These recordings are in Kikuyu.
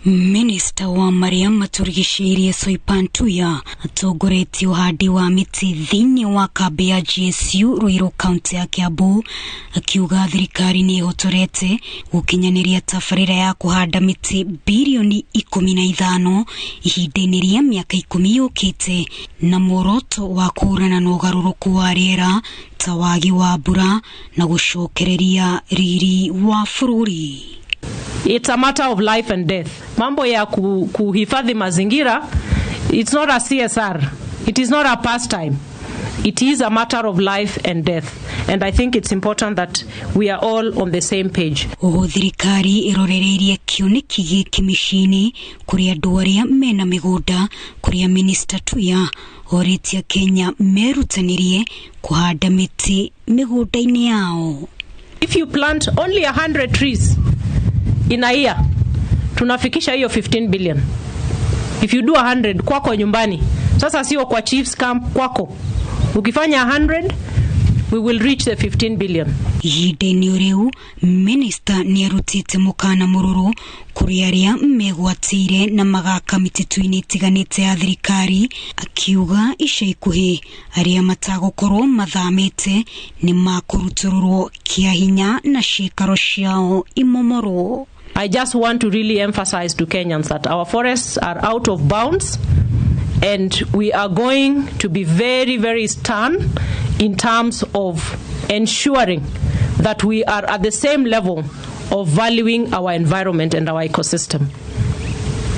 Minista wa marĩa matũrigicĩirie Soipan Tuya atongoretie ũhandi wa mĩtĩ thĩinĩ wa kambĩ ya GSU Ruiru, kaunti ya Kiambu, akiuga thirikari nĩ ĩhotorete gũkinyanĩria tabarĩra ya kũhanda mĩtĩ 15 birioni ihinda-inĩ rĩa mĩaka 10 yũkĩte, na muoroto wa kũhũrana na ũgarũrũku wa rĩera ta wagi wa mbura na gũcokereria riri wa bũrũri. It's a matter of life and death. Mambo ya kuhifadhi mazingira, it's not a CSR. It is not a pastime. It is a matter of life and death. And I think it's important that we are all on the same page. Oho thirikari ĩrorereirie kĩoneki gĩkĩ mĩciĩ-inĩ kũrĩ andũ arĩa mena mĩgũnda, kũrĩa Minista Tuya orĩtie Kenya merutanĩrie kũhanda mĩtĩ mĩgũnda-inĩ yao. If you plant only 100 trees in a year, tunafikisha hiyo 15 billion. If you do 100 kwako nyumbani, sasa sio kwa chiefs camp, kwako. Ukifanya 100, we will reach the 15 billion. Ihinda-inĩ rĩu, minista nĩ arutĩte mũkana mũrũrũ kũrĩ arĩa megwatĩire na magaka mĩtitũ-inĩ ĩtiganĩte ya thirikari, akiuga ica ikuhĩ arĩa matagũkorwo mathamĩte nĩ makũrutũrũrwo kĩa hinya na ciikaro ciao imomorwo. I just want to really emphasize to Kenyans that our forests are out of bounds and we are going to be very, very stern in terms of ensuring that we are at the same level of valuing our environment and our ecosystem.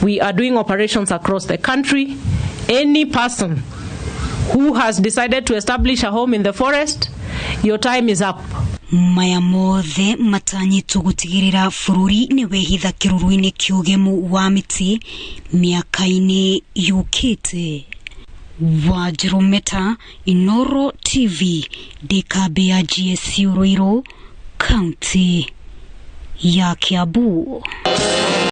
We are doing operations across the country. Any person who has decided to establish a home in the forest, your time is up. Maya mothe matanyĩtwo gũtigĩrĩra bũrũri nĩ wehitha kĩruru-inĩ kĩa ũgemu wa mĩtĩ mĩaka-inĩ yũkĩte. Wanjirũ Meta, Inoro TV, ndĩ kambĩ ya GSU Ruiru, kaunti ya Kiambu.